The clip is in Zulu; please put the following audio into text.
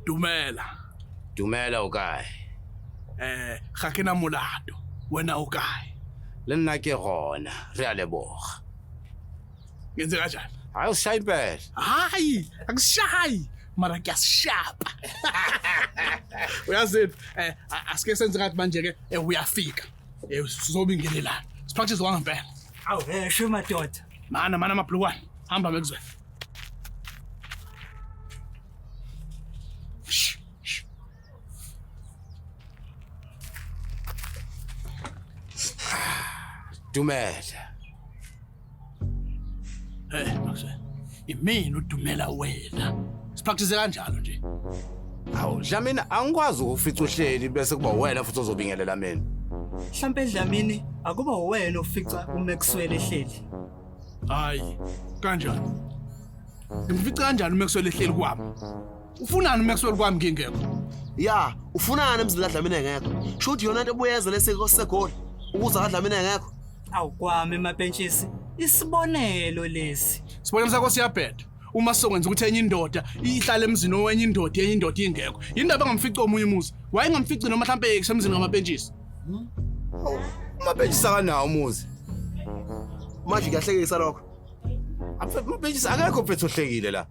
Dumela. Dumela o kae? Ga ke na molato. Wena o kae? Le nna ke gona, re a leboga. Ngenze kanjani? Hayi usishaya impela. Hayi, akushayi. Mara kuyasishapa. Uyazini, asike senze ngathi manje ke uyafika. Sizobingelelana. Sipractice kwangempela. Awu, sho madoda. Mana mana amabhlukwane. Hamba mekuzwe. Shh, shh. Dumela. Hey, Maxwell. Imina udumela wena. Sipractice kanjalo nje. Hawu Dlamini angikwazi ukufica uhleli bese kuba wena futhi ozobingelela mina. Mhlampe Dlamini akuba uwena ofica uMaxwell ehleli. Hayi, kanjani? Ngimfica kanjani uMaxwell ehleli kwami? Ufunani uMaxwell kwami ngingekho? Ya, ufunani emzini kaDlamini engekho? Shuthi yona into ebuyeza lesiko seGoli ukuza kaDlamini engekho. Awu kwami mapentshisi, isibonelo lesi. Sibonelo sakho siyabheda. Uma sizokwenza ukuthi enye indoda ihlale emzini owenye indoda, enye indoda ingekho. Yindaba engamfici omunye umuzi. Wayengamfici noma mhlampe kusemzini kamapentshisi. Umapentshisi akanawo umuzi. Manje kuyahlekisa lokho. Amapentshisi akekho mfethu ohlekile la.